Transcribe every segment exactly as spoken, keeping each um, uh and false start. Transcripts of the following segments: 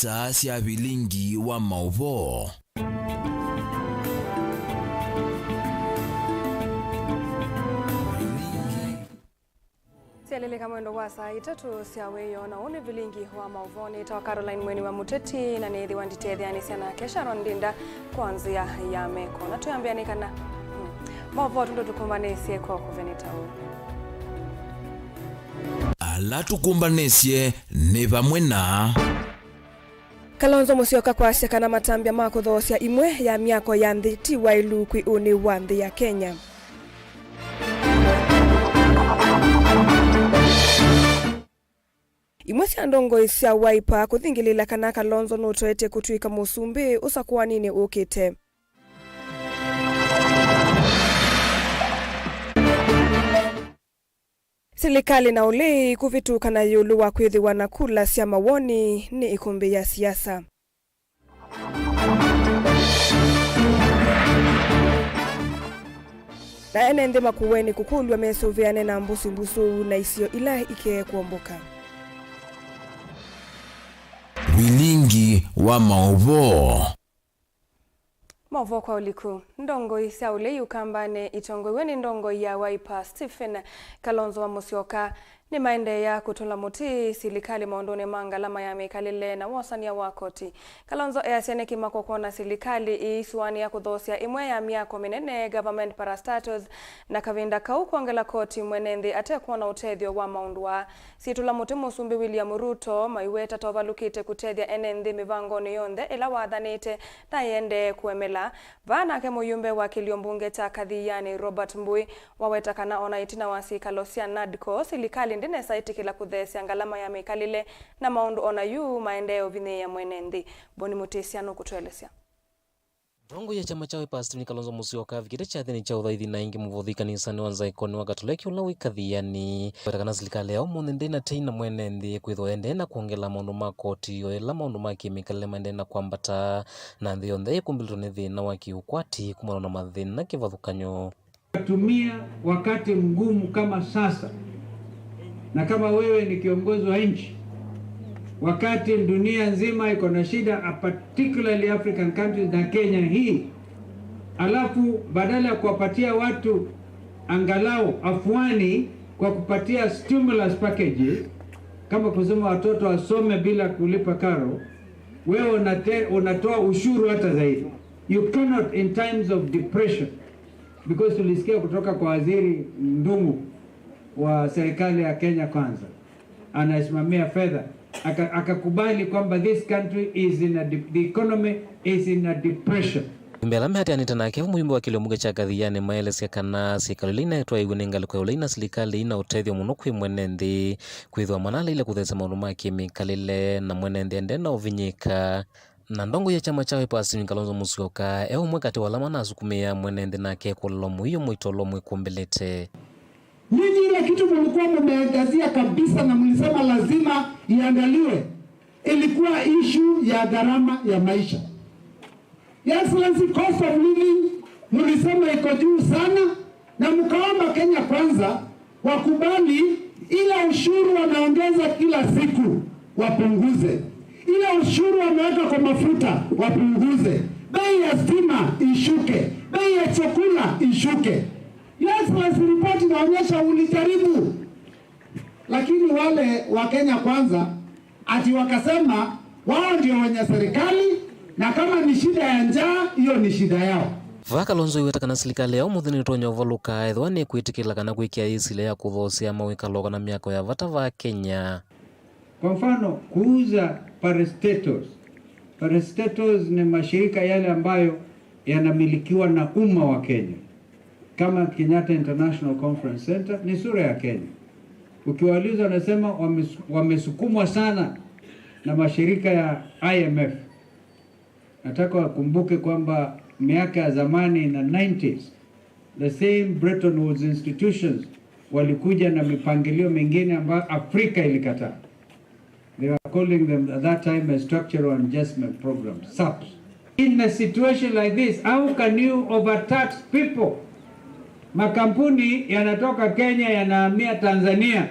Saa sya vilingi wa maũvoo. Syalilika mwendo wa saa itatũ sya wĩoo, na ũũ nĩ vilingi wa maũvoo. Nĩtawa Caroline Mweni wa Mũteti, na nĩĩthĩwa nditetheanĩsya nake Sharon Ndinda kwa nzĩa ya meko. Na twĩambĩanĩ kana, hmm, maũvoo tũndũ tũkũmbanĩsye kwa ũkuvĩ nĩ ta ũũ. Ala tũkũmbanĩsye nĩ vamwe na Kalonzo Musyoka kwasya kana matambya ma kũthoosya imwe ya myako ya nthĩ ti waĩlu kwĩ ũnĩ wa nthĩ ya Kenya. Imwe sya ndongoi sya Wiper kũthingĩlĩĩla kana Kalonzo nũtoetye kũtw'ĩka mũsumbĩ ũsakũaninĩ ũkĩte. Silikalĩ na ũlei kũvĩtũkana ĩũlũ wa kwĩthĩwa na kula sya mawoni nĩ ĩkũmbĩ ya siasa. Na ene nthĩ Makueni kũkũlw'a mesũvĩane na mbũsĩ mbusũu na isio ila ikee kũomboka. Vilingi wa maũvoo. Maũvoo kwa ũliku. Ndongoi sya ũlei Ũkambanĩ itongoew'e nĩ ndongoi ya Wiper Stephen Kalonzo wa Musyoka nĩmaendeea kũtũla mũtĩ silikalĩ maũndũnĩ ma ngalama ya mĩkalĩle na wosany'a wa koti. Kalonzo easya nĩ kĩmako kwona silikalĩ ĩisũanĩa kũthoosya ĩmwe ya myako mĩnene, government parastatals, na kavinda kau kwongela koti mwene nthĩ atekwona ũtethyo wa maũndũ aa. Syĩtũla mũtĩ Mũsumbĩ William Ruto maiweta ta ũvalũkĩte kũtethya ene nthĩ mĩvangonĩ yonthe ĩla wathanĩte na ĩendee kũemela. Vaa nake mũyumbe wa kĩlio mbunge kya Kathiani Robert Mbui waweta kana ona ĩtina wa syĩkalo sya NADCO, silikalĩ ndĩnesa ĩtĩkĩla kũtheesya ngalama ya mĩkalĩle na maũndũ ona yu maendee ũvinyĩĩa mwene nthĩ. Boni Mũtĩsya nũkũtũelesya. Ndongoi ya kyama kya Wiper Stephen Kalonzo Musyoka avikĩte kyathĩnĩ kya ũthaithi na ĩngĩ mũvũthi kanisanĩ wa Nzaĩkonĩ wa Katoleki ũla wĩ Kathiani. Weta kana silikalĩ ya ũmũnthĩ ndĩna tei na mwene nthĩ kwĩthwa ĩendee na kwongela maũndũ ma koti, o ĩla maũndũ ma kĩmĩkalĩle maendee na kwambata, na nthĩ yonthe ĩkumbĩlĩtwe nĩ thĩna wa kĩũkwati kumana na mathĩna kĩvathũkany'o. Tumia wakati mgumu kama sasa, na kama wewe ni kiongozi wa nchi, wakati dunia nzima iko na shida, particularly African countries na Kenya hii, alafu badala ya kuwapatia watu angalau afuani kwa kupatia stimulus packages, kama kusema watoto wasome bila kulipa karo, wewe unate-, unatoa ushuru hata zaidi. You cannot in times of depression, because tulisikia kutoka kwa waziri Ndung'u wa serikali ya Kenya Kwanza, anasimamia fedha, aka-, akakubali kwamba this country is in a de-, the economy is in a depression. Mbee ala meatĩanĩte nake, mũyumbe wa kĩlio mbunge kya Kathiani maelesya kana syĩkalo ila inaetwaĩw'e nĩ ngalĩko ya ũlei na silikalĩ ina ũtethyo mũno kwĩ mwene nthĩ, kwĩthĩwa manaleile kũtheesya maũndũ ma kĩmĩkalĩle na mwene nthĩ ende na ũvinyĩka. Na ndongoi ya kyama kya Wiper Stephen Kalonzo Musyoka e ũmwe katĩ wa ala manasukumĩaa mwene nthĩ nake kũlolwa mũio mũito ũla ũmwĩkumbĩlĩte. Nyinyi ile kitu mlikuwa mmeangazia kabisa na mlisema lazima iangaliwe, ilikuwa issue ya gharama ya maisha. Your Excellency, cost of living mlisema iko juu sana, na mkaomba Kenya Kwanza wakubali ile ushuru wameongeza kila siku wapunguze, ile ushuru wameweka kwa mafuta wapunguze, bei ya stima ishuke, bei ya chakula ishuke. Your Excellency, ripoti inaonyesha ulijaribu, lakini wale wa Kenya Kwanza ati wakasema wao ndio wenye serikali, na kama ni shida ya njaa, hiyo ni shida yao. Vaa Kalonzo aiweta kana silikalĩ ya ũmũnthĩ nĩtonya ũvalũka ethĩwa nĩkwĩtĩkĩla kana kwĩkĩa yĩsilya ya kũthoosea mawĩkalo kana myako ya vata vaa Kenya. Kwa mfano, kuuza parastatals. Parastatals ni mashirika yale ambayo yanamilikiwa na umma wa Kenya. Kama Kenyatta International Conference Center ni sura ya Kenya. Ukiwauliza wanasema wames-, wamesukumwa sana na mashirika ya I M F. Nataka wakumbuke kwamba miaka ya zamani, in the nineties, the same Bretton Woods institutions walikuja na mipangilio mingine ambayo Afrika ilikataa. They were calling them at that time a structural adjustment program, SAPs. In a situation like this, how can you overtax people? Makampuni yanatoka Kenya yanahamia Tanzania,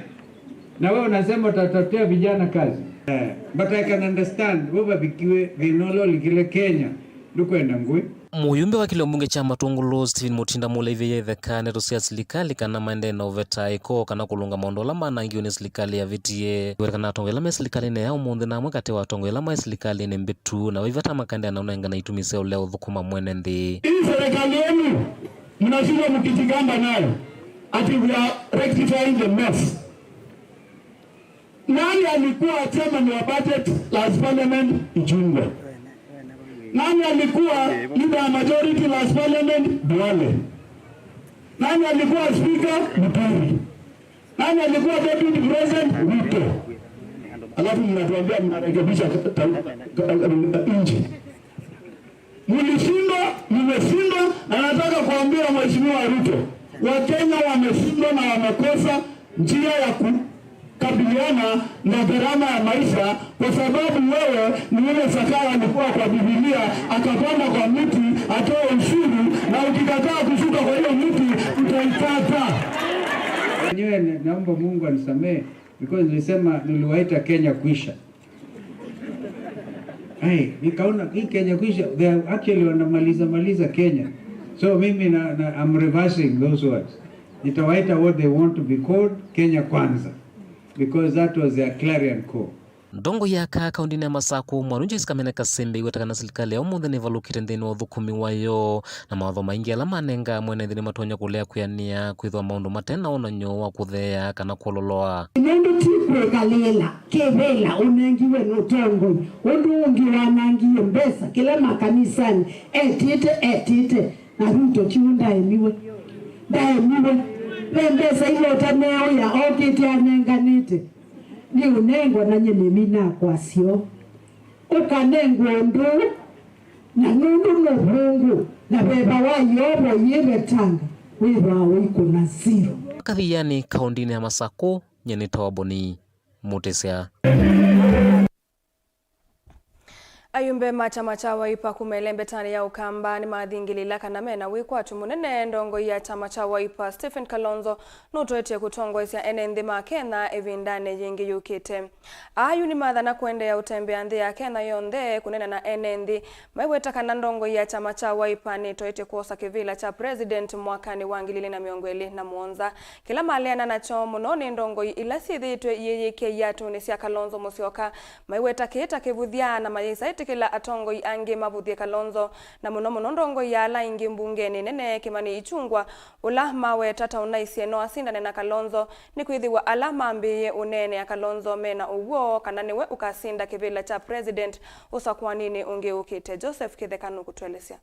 na wewe unasema utatafutia vijana kazi. Eh, but I can understand, vo vavikiwe thĩna ũla ũlikile Kenya, ndũkwenda ngũĩ. Mũyumbe wa kĩlio mbunge kya Matũngũlũ, Stephen Mutinda, mũleivĩie ĩtheka ndeto sya silikalĩ kana maendee na ũvetaĩko kana kũlũnga maũndũ ala manangiwe nĩ silikalĩ yavĩtie. Kwĩw'ĩkana atongoi ala me silikalĩnĩ ya ũmũnthĩ na amwe katĩ wa atongoi ala maĩ silikalĩnĩ mbĩtu na vaivata makaendeea na ũnengana itumi sya ũlea ũthũkũma mwene nthĩ. Hii serikali yenu mnashinda mkijigamba nayo ati we are rectifying the mess. Nani alikuwa chairman wa budget last parliament? Ichung'wah. Nani alikuwa leader ya majority last parliament? Duale. Nani alikuwa speaker? Muturi. Nani alikuwa deputy president? Ruto. Alafu mnatuambia mnarekebisha ta-, ta-, ta-, nchi. Mlishindwa, mmeshindwa, na nataka kuambia Mheshimiwa Ruto, Wakenya wameshindwa na wamekosa njia ya kukabiliana na gharama ya maisha, kwa sababu wewe ni yule Zakayo alikuwa kwa Biblia, akapanda kwa mti, atoe ushuru, na ukikataa kushuka kwa hiyo mti, utaikata. Wenyewe ni-, naomba Mungu anisamehe, because nilisema, niliwaita Kenya kwisha. Ai, nikaona hii Kenya kwisha, they are actually wanamaliza maliza Kenya. So mimi na, na, I'm reversing those words. Nitawaita what they want to be called, Kenya Kwanza, because that was their clarion call. Ndongoi ya aka kaũndĩnĩ ya Masakũ, Mwaru Joyce Kamene Kasembe, aiweta kana silikalĩ ya ũmũnthĩ nĩvalũkĩte nthĩnĩ wa ũthũkũmi wayo, na mawatho maingĩ ala manengaa mwene nthĩ nĩmatonya kũlea kwĩanĩa kwĩthĩwa maũndũ mate na wonany'o wa kũtheea kana kwololoa. Nũndũ ti kwĩkalĩĩla kĩvĩla ũnengiwe nĩ ũtongoi, ũndũ ũngĩ wanangie mbesa kĩla makanisanĩ, etĩte, etĩte, na Ruto ti ũu ndaemiwe. Ndaemiwe. Ve mbesa ila ũtaneeũya okĩte anenganĩte. Nĩ ũnengwa na nye nĩminaa kwasyo. Ũkanengwa ũndũ, na nũndũ nũvũngũ, na veva wa Yeova ũyĩvetanga, wĩthwaa ũikũna zero. Kathiani, kaũndĩnĩ ya Masakũ, nye nĩ Toboni Mũtĩsya. Ayumbe ma kyama kya Wiper kuma ĩlembetanĩ ya Ũkamba nĩmathingĩlĩĩla kana mena wĩkwatyo mũnene ndongoi ya kyama kya Wiper, Stephen Kalonzo, nũtoetye kũtongoesya ene nthĩ ma Kenya ĩvindanĩ yĩngĩ yũkĩte. Aa yu nĩmathana kũendeea ũtembea nthĩ ya Kenya yonthe kũneena na ene nthĩ, maiweta kana ndongoi ya kyama kya Wiper nĩtoetye kwosa kĩvĩla kya president mwakanĩ wa ngili ilĩ na mĩongo ĩlĩ na mũonza. Kĩla maleana nakyo mũno nĩ ndongoi ila syĩthĩĩtwe iyĩyĩĩkĩa iatũnĩ sya Kalonzo Musyoka, maiweta kĩĩ ta kĩvũthya na mayĩsa ĩtĩkĩla atongoi angĩ mavũthye Kalonzo, na mũno mũno ndongoi ya ala aingĩ mbungenĩ nene, Kimani Ichung'wah, ũla maweta ta ũnaisye no asindane na Kalonzo, nĩkwĩthĩwa ala mambĩĩe ũneenea Kalonzo mena ũw'o kana nĩwe ũkasinda kĩvĩla kya president ũsakũaninĩ ũngĩ ũkĩte. Joseph Kĩtheka nũkũtũelesya.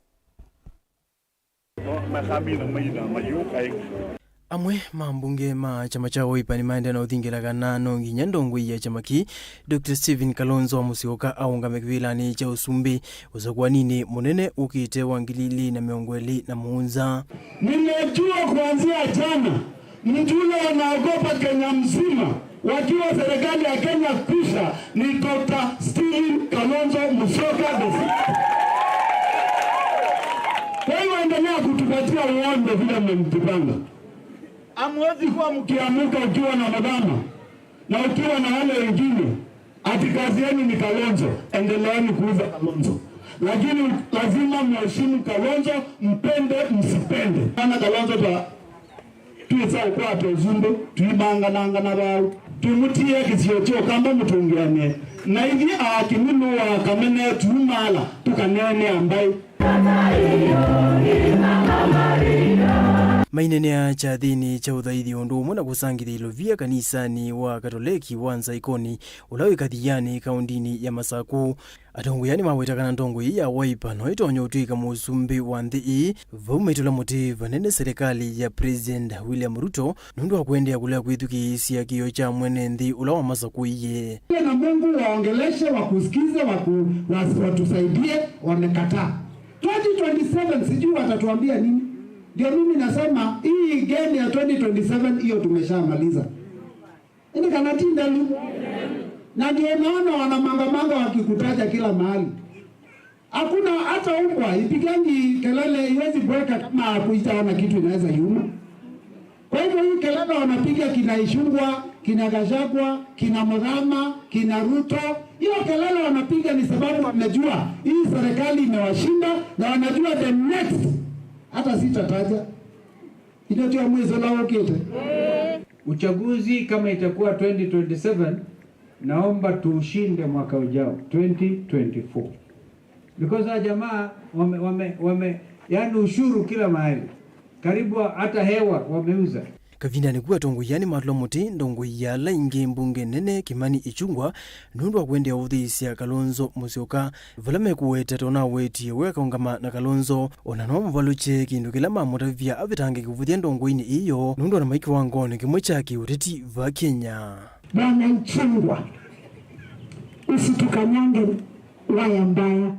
Amwe ma ambunge ma kyama kya Wiper nĩmaendee na ũthingĩla kana no nginya ndongoi ya kyama kĩĩ, Doctor Stephen Kalonzo Musyoka, aũngame kĩvĩlanĩ kya ũsumbĩ ũsakũaninĩ mũnene ũkĩte wa ngili ilĩ na mĩongo ĩlĩ na mũonza. Nimejua kuanzia jana, mtu yule anaogopa Kenya mzima, wakiwa serikali ya Kenya kwisha, ni Doctor Stephen Kalonzo Musyoka the sixth. Kwa hiyo endelea kutupatia uondo vile mmejipanga. Hamwezi kuwa mkiamuka ukiwa na Mudhama na ukiwa na wale wengine, ati kazi yenu ni Kalonzo, endeleeni kuuza Kalonzo. Lakini lazima mheshimu Kalonzo, mpende msipende. Ana Kalonzo ta twĩsa ũkwata ũsumbĩ, tũimanganangana vau, tũimũtia kĩsio kya Ũkamba mũtũngĩanĩe, na ithyĩ aakimi nũũ wa Kamene tuumaala tũkaneenea mbaĩ. Mainenea kyathĩnĩ kya ũthaithi ũndũ ũmwe na kũsangĩthya ilovia kanisanĩ wa Katoleki wa Nzaikoni, ũla wĩ Kathiani, kaũndĩnĩ ya Masakũ, atongoi aa nĩmaweta kana ndongoi ya Wiper no ĩtonya ũtw'ĩka mũsumbĩ wa nthĩ ĩĩ, vau maitũla mũtĩ vanene serikali ya President William Ruto, nũndũ wa kũendeea kũlea kwĩthukĩĩsya kĩĩo kya mwene nthĩ ũla wamasakũie. Na Mungu waongeleshe, wakusikize, waku-, was-, watusaidie, wamekataa. Twenty twenty-seven sijui watatuambia nini. Ndio mimi nasema hii game ya twenty twenty-seven hiyo tumeshamaliza. Ĩndĩ kana ti ndelu? Na ndio unaona wanamangamanga wakikutaja kila mahali. Hakuna hata umbwa ipigangi kelele, iwezi bweka kama hakuitaona kitu inaweza iuma. Kwa hivyo hii kelele wanapiga kina Ichung'wah, Kina Gachagua, kina Mrama, kina Ruto, hiyo kelele wanapiga ni sababu wamejua hii serikali imewashinda na wanajua the next hata sitataja. Ino tio mwiso na ukite. Uchaguzi kama itakuwa twenty twenty-seven, naomba tuushinde mwaka ujao, twenty twenty-four. Because hawa jamaa wame, wame, wame, yani ushuru kila mahali. Karibu hata hewa wameuza. Kavindanĩ kau atongoi aa nĩmatũla mũtĩ ndongoi ya ala ingĩ mbunge nene Kimani Ichung'wah nũndũ wa kũendeea ũthĩĩsya Kalonzo Musyoka, vala mekũweta ta ũnawetie we akaũngama na Kalonzo, o na no mũvalũkye kĩndũ kĩla mamũtavya avetangĩke kũvũthya ndongoinĩ ĩyo nũndũ o na maikĩwa ngonĩ kĩmwe kya kĩũteti va Kenya. Bwana Ichung'wah, usitukanyange waya mbaya.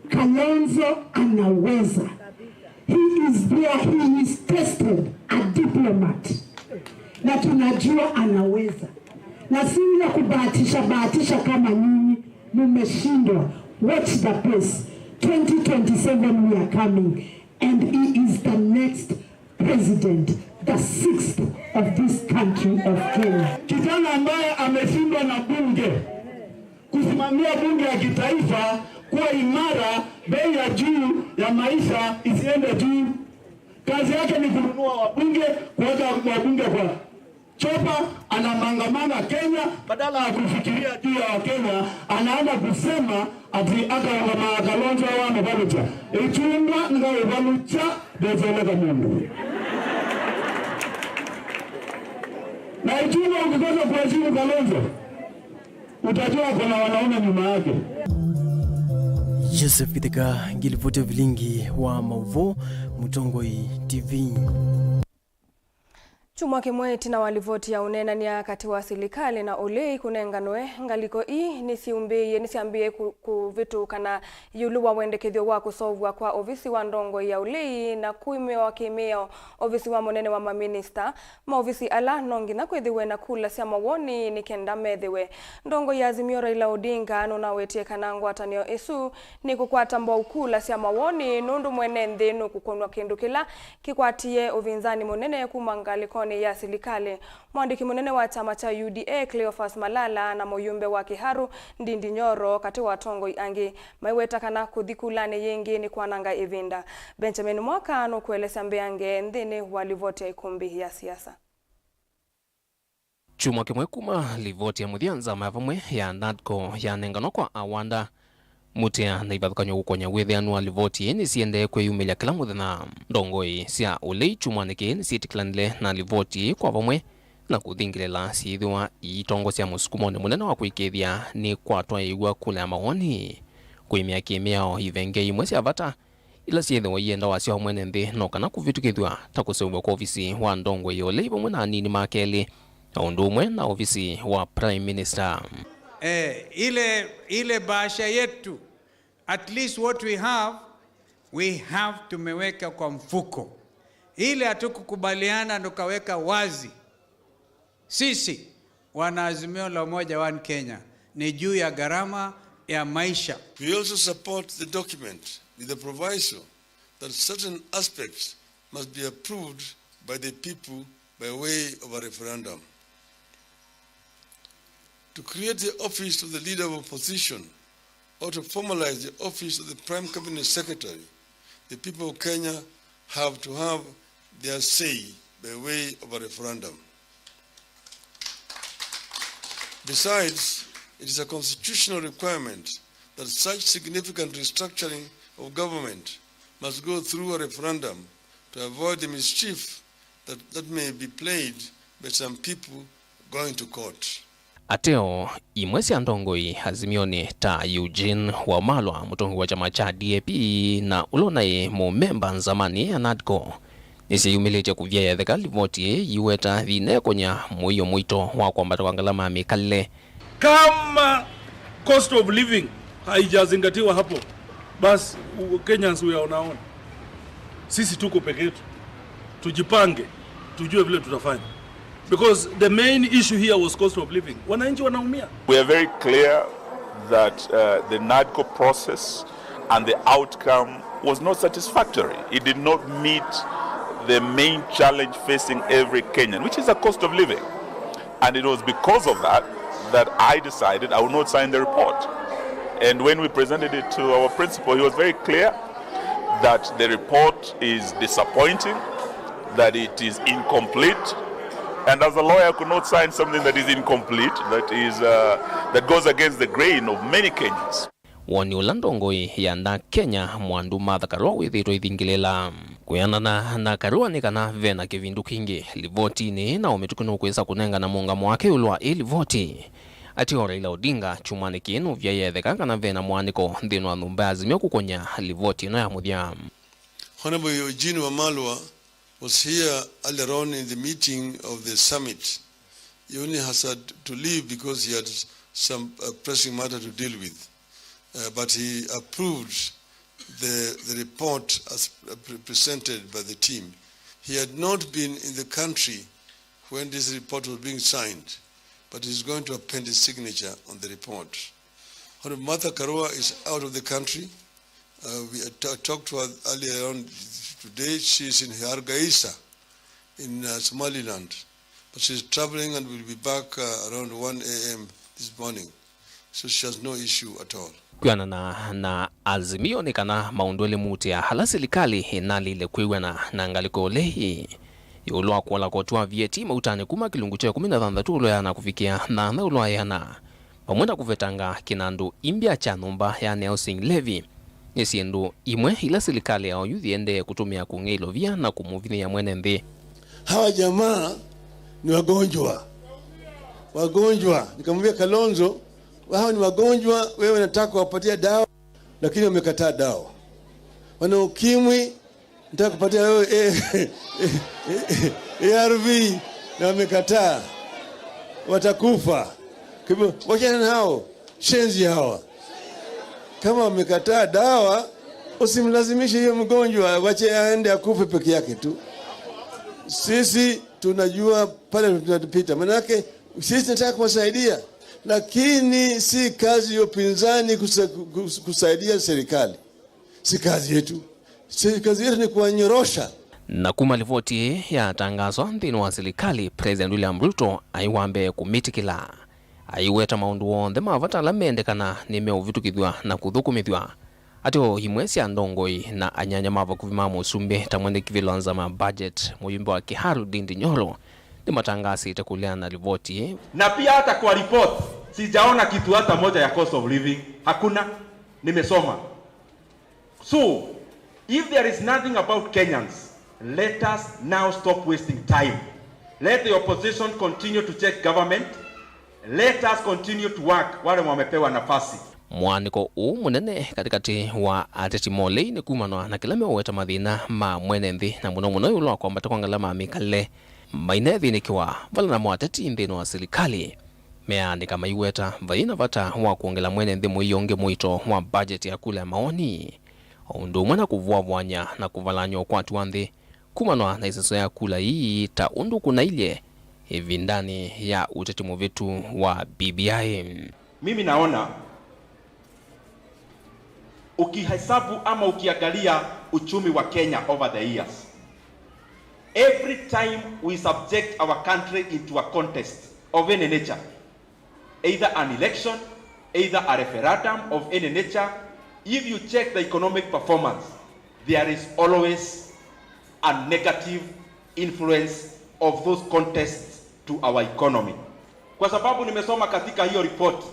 Kalonzo anaweza. He is there, he is tested, a diplomat. Na tunajua anaweza. Na si ile kubahatisha bahatisha kama nyinyi, mumeshindwa. Watch the pace. Twenty twenty-seven we are coming. And he is the next president, the sixth of this country of Kenya. Kijana ambaye ameshindwa na bunge kusimamia bunge ya kitaifa kuwa imara, bei ya juu ya maisha isiende juu. Kazi yake ni kununua wabunge, kuweka wabunge kwa chopa, anamangamanga Kenya, badala ya kufikiria juu ya Wakenya, anaanza kusema ati akaungama Kalonzo wa Muvalutya. Ichung'wah ngauvalutya, ndezeleka mundu. Na Ichung'wah ukikosa kuheshimu Kalonzo, utajua kuna wanaume nyuma yake. Joseph Kitheka, ngilipoti ya vilingi wa mauvoo, Mũtongoi T V. Kyumwa kĩmwe ĩtina wa livoti ya ũneenany'a katĩ wa silikalĩ na ũlei kũnenganwe, ngalĩko ii nĩsyĩumbĩĩie, nĩsyambĩĩe kũ-, kũvĩtũkana ĩũlũ wa wendekethyo wa kũseũvw'a kwa ovisi wa ndongoi ya ũlei na kũimĩwa kĩ-mĩao ovisi wa mũnene wa maminista, maovisi ala no nginya kwĩthĩwe na kula sya mawoni nĩ kenda methĩwe. Ndongoi ya Azimio Raila Odinga nũnawetie kana ngwatanĩo ĩsu nĩkũkwata mbau kula sya mawoni nũndũ mwene nthĩ nũkũkũnwa kĩndũ kĩla kĩkwatie ũvinzani mũnene kuma ngalĩkonĩ ya silikalĩ. Mwandĩki mũnene wa kyama kya U D A, Cleophas Malala, na mũyumbe wa Kiharu, Ndindi Nyoro, katĩ wa atongoi angĩ, maiweta kana kũthi kulanĩ yĩngĩ nĩ kwananga ĩvinda. Benjamin Mwaka nũkũelesya mbeange nthĩnĩ wa livoti ya ĩkũmbĩ ya siasa. Kyumwa kĩmwe kuma livoti ya mũthya, nzama ya vamwe ya NADCO yanenganwa kwa awanda. Mũtĩa na ivathũkany'o kũkonya wĩthĩanu wa livoti ĩĩ nĩsiendee kwĩyumĩlya kĩla mũthenya. Ndongoi sya ũlei kyumwanĩ kĩĩ nĩsyĩtĩkĩlanile na livoti ĩĩ kwa vamwe na kũthingĩlĩla syĩthĩwa iitongosya mũsukumonĩ mũnene wa kũĩkĩĩthya nĩkwatwaĩĩw'a kula ya mawoni, kũimĩa kĩ-mĩao ivenge imwe sya vata ila syĩthĩwa ienda wasya wa mwene nthĩ, no kana kũvĩtũkĩthw'a ta kũseũvw'a kwa ovisi wa ndongoi ya ũlei vamwe na anini make elĩ, o ũndũ ũmwe na ovisi wa Prime Minister. Eh, ile, ile bahasha yetu, at least what we have, we have tumeweka kwa mfuko. Ile hatukukubaliana tukaweka wazi. Sisi, wana Azimio la Umoja One Kenya, ni juu ya gharama ya maisha. We also support the document with the proviso that certain aspects must be approved by the people by way of a referendum. To create the office of the Leader of Opposition or to formalize the office of the Prime Cabinet Secretary, the people of Kenya have to have their say by way of a referendum. Besides, it is a constitutional requirement that such significant restructuring of government must go through a referendum to avoid the mischief that, that may be played by some people going to court. Ateo, imwe sya ndongoi Azimionĩ ta Eugene Wamalwa, mũtongoi wa kyama kya D A P, na ũla ũnaĩ mũmemba nzamanĩ ya NADCO, nĩsyĩyumĩlĩtye kũvyaĩa ĩtheka livoti ĩĩ iweta thĩna ĩkonya mũio mũito wa kwambata kwa ngalama ya mĩkalĩle. Kama cost of living haijazingatiwa hapo, basi, u-, Kenyans we are on our own. Sisi tuko peke yetu. Tujipange, tujue vile tutafanya. Because the main issue here was cost of living. Wananchi wanaumia. We are very clear that, uh, the NADCO process and the outcome was not satisfactory. It did not meet the main challenge facing every Kenyan, which is the cost of living. And it was because of that that I decided I would not sign the report. And when we presented it to our principal, he was very clear that the report is disappointing, that it is incomplete. And as a lawyer, I could not sign something that is incomplete, that is, uh, that goes against the grain of many Kenyans. Woni ũla ndongoi ya Dark Kenya Mwandu Martha Karua wĩthĩĩtwe ithingĩlĩla. Kwĩanana na Karua nĩ kana ve na kĩvindu kingĩ livotinĩ, na o mĩtũkĩ nũkwĩsa kũnengana mũũngamo wake ĩũlũ wa ĩ livoti. Ateo Raila Odinga kyumwanĩ kĩĩ nũvyaĩe etheka kana ve na mũandĩko nthĩnĩ wa nyũmba ya Azimio kũkũny'a livoti ĩno ya mũthya. Honorable Eugene Wamalwa was here earlier on in the meeting of the summit. He only has had to leave because he had some, uh, pressing matter to deal with. Uh, but he approved the, the report as, uh, pre-, presented by the team. He had not been in the country when this report was being signed, but he's going to append his signature on the report. Honorable Martha Karua is out of the country. Uh, we, I t-, talked to her earlier on today. She is in Hargeisa in, uh, Somaliland, but she's traveling and will be back, uh, around one a m this morning. So she has no issue at all. Kwĩanana na Azimio nĩ kana maũndũ elĩ muutĩa ala silikalĩ ĩnalile kwĩw'ana na ngalĩko ũlei ĩũlũ wa kũola koti wa V A T mautanĩ kuma kĩlungu kya ĩkũmi na thanthatũ ũlũ wa ĩana kũvikĩa thanthatũ ũlũ wa ĩana, vamwe na kũvetanga kĩnandũ imbya kya nyũmba, yani housing levy, nĩ syĩndũ imwe ila silikalĩ ya oyu yĩendee kũtũmĩa kũng'e ilovia na kũmũvinyĩĩa mwene nthĩ. Hawa jamaa ni wagonjwa. Wagonjwa. Nikamwambia Kalonzo, "Hawa ni wagonjwa, wewe nataka kuwapatia dawa, lakini wamekataa dawa. Wana ukimwi, nataka kupatia wewe, eh, A R V, na wamekataa. Watakufa. Kwa hivyo, wachana nao, shenzi hawa. Kama wamekataa dawa, usimlazimishe hiyo mgonjwa, wache aende akufe peke yake tu. Sisi tunajua pale tunapita. Manake, sisi tunataka kuwasaidia, lakini si kazi ya upinzani kusa-, kus-, kusaidia serikali. Si kazi yetu. Si kazi yetu ni kuwanyorosha." Na kuma livoti ĩĩ yatangaswa nthĩnĩ wa silikalĩ, President William Ruto aĩ wa mbee kũmĩtĩkĩla. Aiweta maũndũ onthe ma vata ala mendekana nĩmeũvĩtũkĩthw'a na kũthũkũmĩthw'a. Ateo imwe sya ndongoi na anyanya ma vakuvĩ ma mũsumbĩ ta mwene kĩvĩlo wa nzama ya budget, mũyumbe wa Kiharu Ndindi Nyoro, nĩmatangaasĩte kũleana na livoti ĩĩ. Na pia hata kwa report, sijaona kitu hata moja ya cost of living. Hakuna. Nimesoma. So, if there is nothing about Kenyans, let us now stop wasting time. Let the opposition continue to check government. Let us continue to work, wale wamepewa nafasi. Mũanĩko ũũ mũnene katĩkatĩ wa ateti molei nĩ kumanwa na kĩla meũweta mathĩna ma mwene nthĩ, na mũno mũno ĩũlũ wa kwambata kwa ngalama ya mĩkalĩle mainethĩnĩkĩwa, vala namo ateti nthĩnĩ wa silikalĩ meaandĩka maiweta vayĩ na vata wa kwongela mwene nthĩ mũio ũngĩ mũito wa budget ya kula ya maoni, o ũndũ ũmwe na kũvũavũany'a na kũvalany'a ũkwati wa nthĩ kumanwa na ĩseso ya kula ii ta ũndũ kũnailye ĩvindanĩ ya ũteti mũvĩtu wa B B I. Mimi naona, ukihesabu ama ukiangalia uchumi wa Kenya over the years, every time we subject our country into a contest of any nature, either an election, either a referendum of any nature, if you check the economic performance, there is always a negative influence of those contests to our economy. Kwa sababu nimesoma katika hiyo report,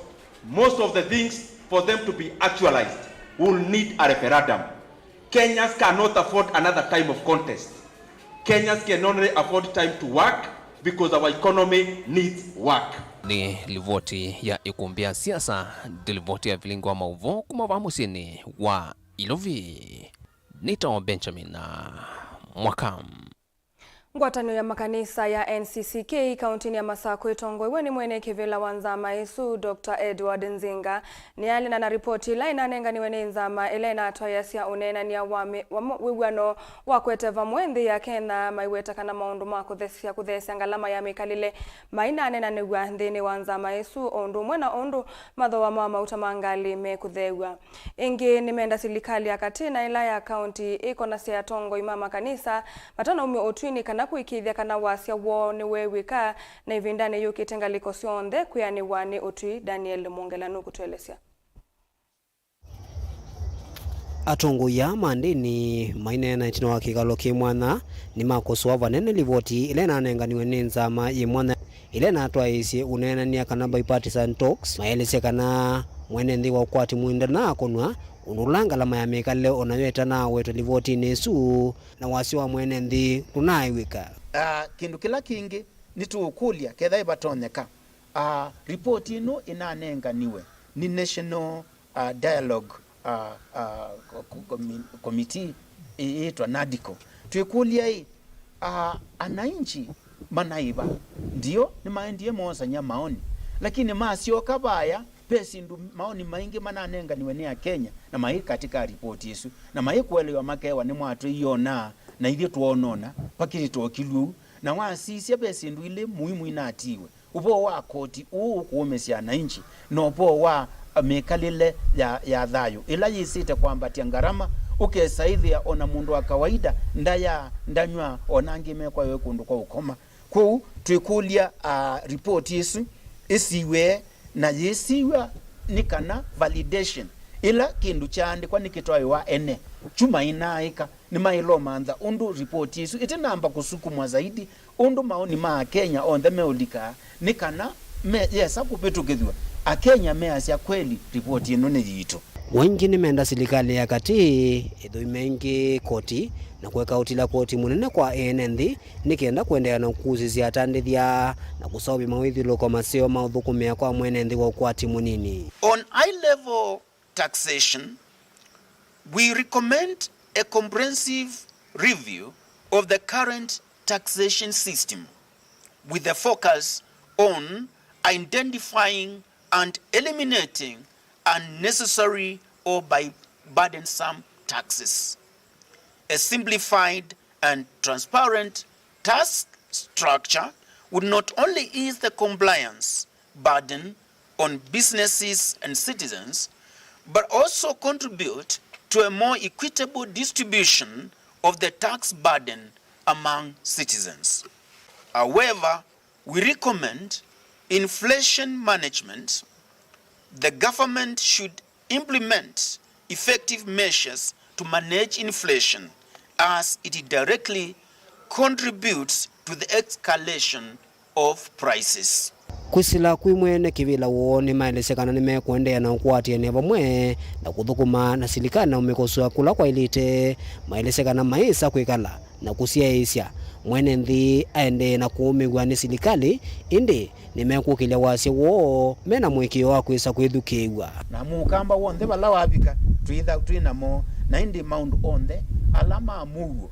most of the things for them to be actualized will need a referendum. Kenyans cannot afford another time of contest. Kenyans can only afford time to work because our economy needs work. Nĩ livoti ya ĩkũmbĩ ya siasa, ndi livoti ya vilingi wa maũvoo kuma vaa mũsyĩnĩ wa Ilovi. Nĩtawa Benjamin Mwaka. Ngwatanĩo ya makanisa ya N C C K kauntinĩ ya Masakũ ĩtongoew'e nĩ mwene kĩvĩla wa nzama ĩsu, Doctor Edward Nzinga, nĩyaneena na ripoti ĩla ĩnanenganiwe nĩ nzama ĩla ĩnatwaĩasya ũneenany'a wa mĩ-, wa mo-, wĩw'ano wa kwete vamwe nthĩ ya Kenya, maiweta kana maũndũ ma kũthesya, kũtheesya ngalama ya mĩkalĩle mainaneenanĩw'a nthĩnĩ wa nzama ĩsu, o ũndũ ũmwe na ũndũ mathooa ma mauta ma ngalĩ mekũtheew'a. Ĩngĩ, nĩmenda silikalĩ ya katĩ na ĩla ya kaunti ĩkonasya atongoi ma makanisa matanaumw'a ũtwinĩ kana Kũĩkĩĩthya kana wasya woo nĩweew'ĩka, na ĩvindanĩ yũkĩte ngalĩko syonthe kwĩanĩwa nĩ ũtwi. Daniel Mwongela nũkũtũelesya. Atongoi aa ma ndĩni maineena ĩtina wa kĩkalo kĩ mwanya nĩmakũsũa vanene livoti ĩla ĩnanenganiwe nĩ nzama yĩ mwanya ĩla ĩnatwaĩĩsye ũneenany'a kana bipartisan talks. Maelesya kana mwene nthĩ wa ũkwati mũnini ndanaakonw'a ũndũ ũla ngalama ya mĩkalĩle o nayo ĩtanaawetwa livotinĩ ĩsu, na wasya wa mwene nthĩ ndũnaaĩw'ĩka. Ah, kĩndũ kĩla kĩngĩ nĩtũũkũlya ketha ĩvatonyeka, ah, ripoti ĩno ĩnanenganiwe nĩ National, ah, Dialogue, ah, ah, co-, co-, comi-, Committee ĩ-, ĩĩtwa NADCO. Twĩkũlya-ĩ, ah, ananchi manaĩva? Ndio, nĩmaendie moosany'a maoni, lakini masyoka vaya, ve syĩndũ, maoni maingĩ mananenganiwe nĩ Akenya na maĩ katĩ ka ripoti ĩsu, na maĩ kũelewa makewa nĩmwatwĩie ona, na ithyĩ twoonona, vakĩlĩ tokilw'e ũu. Na wasisya, ve syĩndũ ilĩ muimu inatiiwe. Ũvoo wa koti ũũ ũkũũmĩsya ananchi, na ũvoo wa mĩkalĩle ya, ya thayũ, ĩla yĩsĩte kwambatya ngarama, ũkesa ĩthĩa o na mũndũ wa kawaida ndaya, ndanyw'a, o na angĩ mekwaĩwe kũndũ kwa ũkoma. Kwoou twĩkũlya, ah, ripoti ĩsu ĩsiw'e, na yĩsiw'a nĩ kana validation, ĩla kĩndũ kyaandĩkwa nĩkĩtwaĩwa ene, kyu mainaaĩka. Nĩmaĩle ũmantha ũndũ ripoti ĩsu ĩtinamba kũsukumwa zaidi, ũndũ maoni ma Akenya onthe meũlika, nĩ kana me, yesa kũvĩtũkĩthw'a, Akenya measya, kweli, ripoti ĩno nĩ yitũ. Aingĩ nĩmenda silikalĩ ya katĩ ĩthũime ĩngĩ koti na kũeka ũtila koti mũnene kwa ene nthĩ, nĩ kenda kũendeea na kũkusĩsya atandĩthya na kũseũvya mawĩthyũlũlũko maseo ma ũthũkũmĩa kwa mwene nthĩ wa ũkwati mũnini. On high level taxation, we recommend a comprehensive review of the current taxation system with a focus on identifying and eliminating unnecessary or by burdensome taxes. A simplified and transparent tax structure would not only ease the compliance burden on businesses and citizens, but also contribute to a more equitable distribution of the tax burden among citizens. However, we recommend inflation management. The government should implement effective measures to manage inflation, as it directly contributes to the escalation of prices. Kwĩsĩla kwĩ mwene kĩvĩla woo, nĩmaelesya kana nĩmekũendeea na ũkũatĩanĩa vamwe na kũthũkũma na silikalĩ na ũmĩkoswa kũla kwaĩlĩte. Maelesya kana mayĩsa kwĩkala na kũsyaĩĩsya mwene nthĩ aendee na kũũmĩw'a nĩ silikalĩ, ĩndĩ nĩmekũkĩlya wasya woo me na mũĩkĩĩo wa kwĩsa kwĩthukĩĩw'a. Na mũkamba w'onthe vala wavika, twĩtha twĩ namo, na ĩndĩ maũndũ onthe ala ma mũuo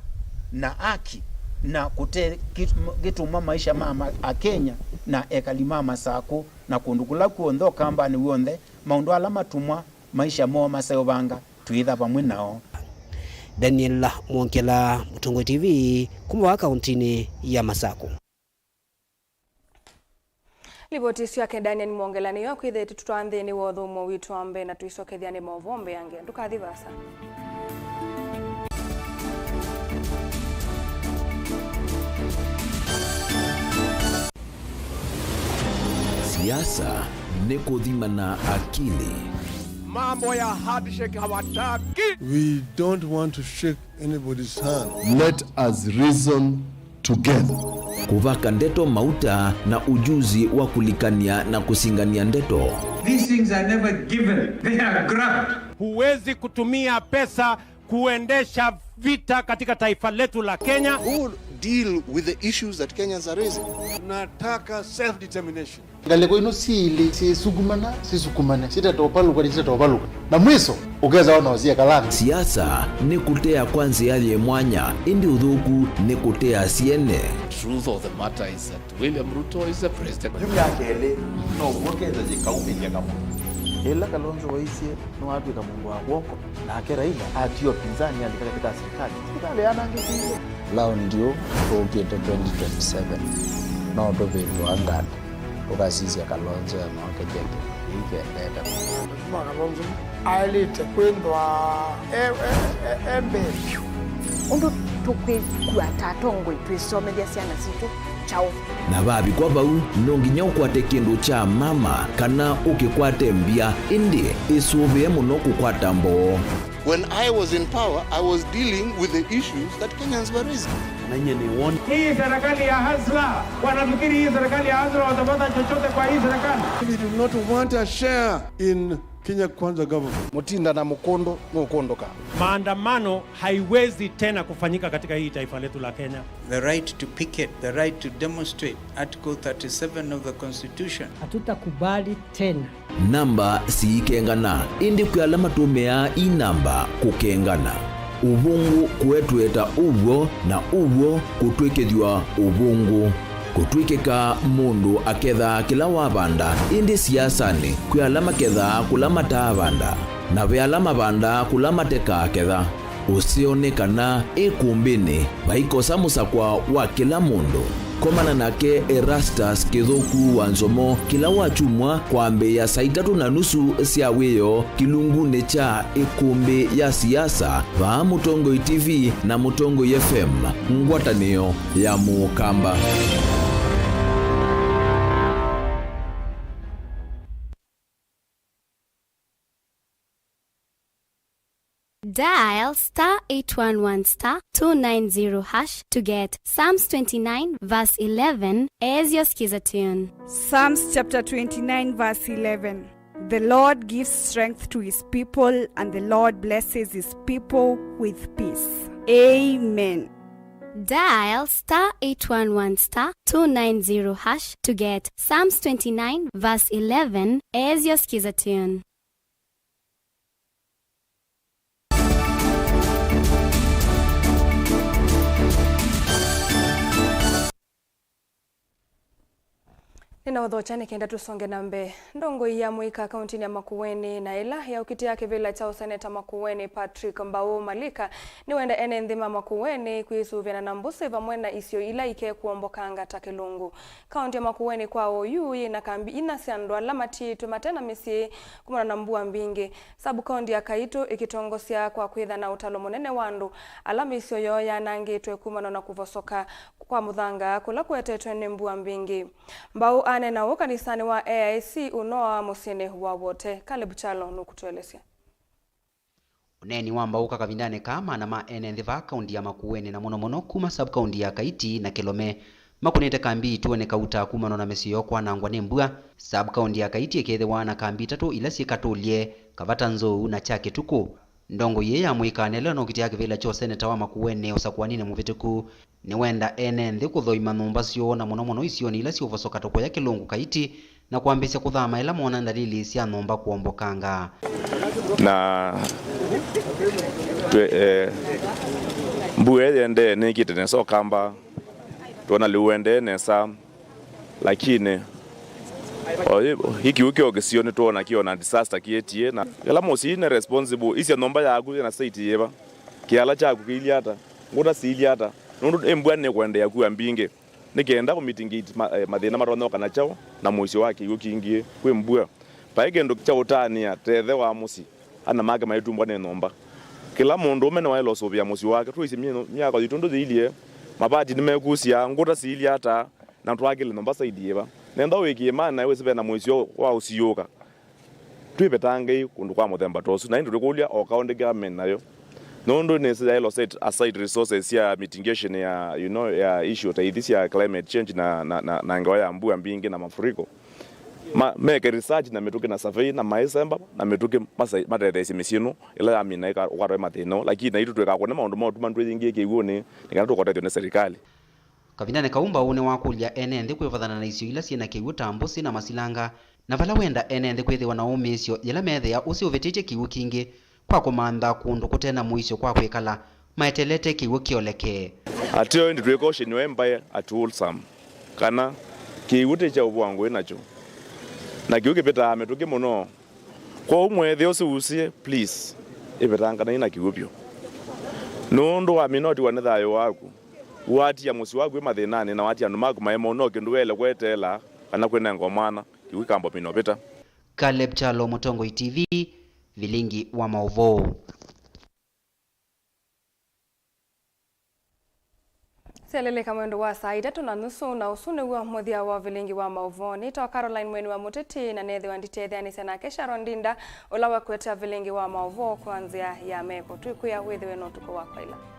na aki, na kũte kĩt-, kĩtũma maisha ma ma-, Akenya na ekali ma Masakũ na kũndũ kũla kw'onthe Ũkambanĩ w'onthe, maũndũ ala matũmwa maisha moo maseũvanga, twĩtha vamwe nao. Daniel Mwongela, Mũtongoi T V, kuma vaa kauntinĩ ya Masakũ. Livoti ĩsu yake Daniel Mwongela nĩyo kwĩthĩĩtwe tũtwaa nthĩnĩ wa ũthũmũo witũ wa mbee, na tũisokethya nĩ maũvoo mbeange. Ndũkathi vaasa. Siasa nĩ kũthimana akili. Mambo ya handshake hawataki. We don't want to shake anybody's hand. Let us reason together. Kũvaka ndeto mauta na ujuzi wa kũlikany'a na kũsingany'a ndeto. These things are never given. They are grabbed. Huwezi kutumia pesa kuendesha vita katika taifa letu la Kenya. Who will deal with the issues that Kenyans are raising? Tunataka self-determination. Ngalĩko ino syĩlĩ syĩsukumana, sisukumane, sitatovalũka, sitatovalũka. Na mwiso, ũkesa ona ũsyĩkalanga. Siasa nĩ kũtea kwa nzĩa yĩ mwanya, ĩndĩ ũthũku nĩ kũtea syene. Truth of the matter is that William Ruto is the president. Yu myaka ĩlĩ, no w'o ketha yĩkaumĩlya kamwe. Ĩla Kalonzo waisye nĩwatw'ĩka mũndũ wa kw'oko, nake Raila atia ũpinzani alika katĩ ka silikalĩ, silikalĩ yanangĩkĩie. Laundi ũũ tũũkĩte twenty twenty-seven, no tũvĩndũa ngano, tũkasisya Kalonzo ema ũkethya kĩndũ kĩu kĩendete. Mheshimiwa Kalonzo aĩlĩte kwĩthwa e, e, e, e mbee vyũ. Ũndũ Tũkwĩkua ta atongoi twĩsomethya syana sitũ kyaũ? Na vavikwa vau, no nginya ũkwate kĩndũ kya mama kana ũkĩkwate mbya, ĩndĩ ĩsũvĩe mũno kũkwata mboo. When I was in power, I was dealing with the issues that Kenyans were raising. Na nyie nĩ won. Hii serikali ya hasla, wanafikiri hii serikali ya hasla watapata chochote kwa hii serikali? We do not want a share in Kenya Kwanza government. Mũtinda na mũkũndũ nũkũndũka. Maandamano haiwezi tena kufanyika katika hii taifa letu la Kenya. The right to picket, the right to demonstrate, Article thirty-seven of the Constitution. Hatutakubali tena. Namba siikengana, ĩndĩ kwĩ ala matũmĩaa ii namba kũkengana. Ũvũngũ kũetweta ũw'o, na ũw'o kũtw'ĩkĩthw'a ũvũngũ. Kũtw'ĩkĩka mũndũ akethaa kĩla wavanda, ĩndĩ siasanĩ kwĩ ala makethaa kũla mataavanda, na ve ala mavandaa kũla matekaaketha. Ũseo nĩ kana ĩkũmbĩnĩ vaikosa mũsakwa wa kĩla mũndũ. Komana nake Erastus Kĩthũku wa Nzomo kĩla wakyumwa kwambĩĩa saa itatũ na nusu sya wĩoo kĩlungunĩ kya ĩkũmbĩ ya siasa vaa Mũtongoi T V na Mũtongoi F M, ngwatanĩo ya Mũkamba. Dial star eight one one star two nine zero hash to get Psalms twenty-nine verse eleven as your skiza tune. Psalms chapter twenty-nine verse eleven. The Lord gives strength to his people, and the Lord blesses his people with peace. Amen. Dial star eight one one star two nine zero hash to get Psalms twenty-nine verse eleven as your skiza tune. Nĩnaũthokya nĩ kenda tũsonge na mbee. Ndongoi ya mũika kauntinĩ ya Makueni na ĩla yaũkitĩa kĩvĩla kya ũseneta Makueni, Patrick Mbau Malika, nĩwenda ene nthĩ ma Makueni kwĩsũvĩana na mbũsĩ vamwe na isio ila ikekuombokanga ta kĩlungu. Kaunti ya Makueni kwa oyu yĩna kambi ina sya andũ ala matiĩtwe mate na mĩsyĩ kumana na mbua mbingĩ. Sub kaunti ya Kaitũ ĩkĩtongosya kwa kwĩtha na ũtalo mũnene wa andũ ala mĩisyo yoo yanangĩtwe kumana na kũvosoka kwa mũthanga kũla kũetetwe nĩ mbua mbingĩ. Mbau aneena ũũ kanisanĩ wa A I C ũnoa mũsyĩnĩ wa Wote. Caleb Kyalo nũkũtũelesya. Ũneeni wa Mbau ka kavindanĩ kaa, maana ma ene nthĩ vaa kaunti ya Makueni na mũno mũno kuma sub kaunti ya Kaiti na Kĩlome makũnĩte kambi ituonĩ Kauta kumana na mĩsyĩ yoo kwanangwa nĩ mbua. Sub kaunti ya Kaiti ĩkethĩwa na kambi itatũ ila syĩ Katũlye, Kavata Nzou na kya Kĩtukũ. Ndongoi ĩĩ ya mũika nelwa nokitĩa kĩvĩla kya ũseneta wa Makueni ũsakũaninĩ mũvĩtũku nĩwenda ene nthĩ kũthoima nyũmba syoo, na mũno mũno isionĩ ila siũvosoka tũkũya kĩlungu Kaiti, na kwambĩĩsya kũthama ĩla moona ndalili sya nyũmba kũombokanga. Na twĩ, eh, mbua ĩyendee nĩkĩte nesa Ũkamba, twona lĩu wendee nesa. Lakini o ĩ-, ĩ kĩw'ũ kyo kĩsio nĩtwoona kĩona disaster kĩetie, na kĩla mũsyĩ nĩ responsible. Isya nyũmba yaku yĩna state yĩva? Kĩala kyaku kĩilyĩ ata? Ngũta siilyĩ ata? Nũndũ ĩ mbua nĩkũendeea kua mbingĩ. Nĩ kenda kũ mitigate ma-, eh, mathĩna matonya ũka na kyaũ na mũisyo wa kĩw'ũ kingĩ kwĩ mbua. Vai kĩndũ kya ũtanĩa ta ĩthe wa mũsyĩ, ana make maitumbwa nĩ nyũmba. Kĩla mũndũũme nĩwaĩle ũsũvĩa mũsyĩ wake. Twĩsĩ mye-, myako yitũ ndũyĩilye, mavati nĩmekusya, ngũta siilyĩ ata? Na twakĩle nyũmba side yĩva? Nenda wĩkĩe maana wĩsĩ ve na mũisyo wa ũsiũũka. Twĩvetangai kũndũ kwa mũthemba ta ũsu, na ĩndĩ tũkũlya o county government nayo, nũndũ nĩsĩ yaĩle set aside resources sya mitigation ya, you know, ya issue ta ithi sya climate change na, na, na, na ngewa ya mbua mbingĩ na mafuriko. Ma, meke research na mĩtũkĩ na survey na maĩsemba na mĩtũkĩ masa-, matetheesye mĩsyĩ ĩno ĩla yamina ĩka-, ũkwatwa nĩ mathĩna, lakini naitũ twĩkakũne maũndũ maũtuma twĩyĩngĩe kĩw'ũnĩ nĩ kana tũkotethw'e nĩ serikali. Kavindanĩ kau, Mbau nĩwakũlya ene nthĩ kwĩvathana na isio ila syĩ na kĩw'ũ ta mbũsĩ na masilanga, na vala wenda ene nthĩ kwĩthĩwa na ũmĩĩsyo yĩla meethĩa ũsĩ ũvĩtĩtye kĩw'ũ kingĩ kwa kũmantha kũndũ kũte na mũisyo kwa kwĩkala maeteelete kĩw'ũ kĩolekee. Ateo ĩndĩ twĩ caution we mbae at wholesome kana kĩw'ũ ti kya ũvũa ngũĩ nakyo, na kĩw'ũ kĩvĩtaa mĩtũkĩ mũno. Kwoou mwĩthĩe ũsĩ ũsĩ, please, ĩvetanganai na kĩw'ũ vyũ. Nũndũ wamina ũtiwa nĩ thayũ waku, watia mũsyĩ waku wĩ mathĩnanĩ, na watia andũ maku maema, no kĩndũ waĩle kweteela kana kwĩnenga mwana, kĩw'ũ kĩkamba ũmina ũvĩta. Caleb Kyalo, Mũtongoi T V, vilingi wa maũvoo. Syaleleka mwendo wa saa itatũ na nusu, na ũsu nĩw'o mũthya wa vilingi wa maũvoo. Nĩtawa Caroline Mweni wa Mũteti, na nethĩwa nditetheanĩsya nake Sharon Ndinda, ũla wakũetea vilingi wa maũvoo kwa nzĩa ya meko. Twĩkwĩa wĩthĩwe na ũtukũ wa kwaĩla.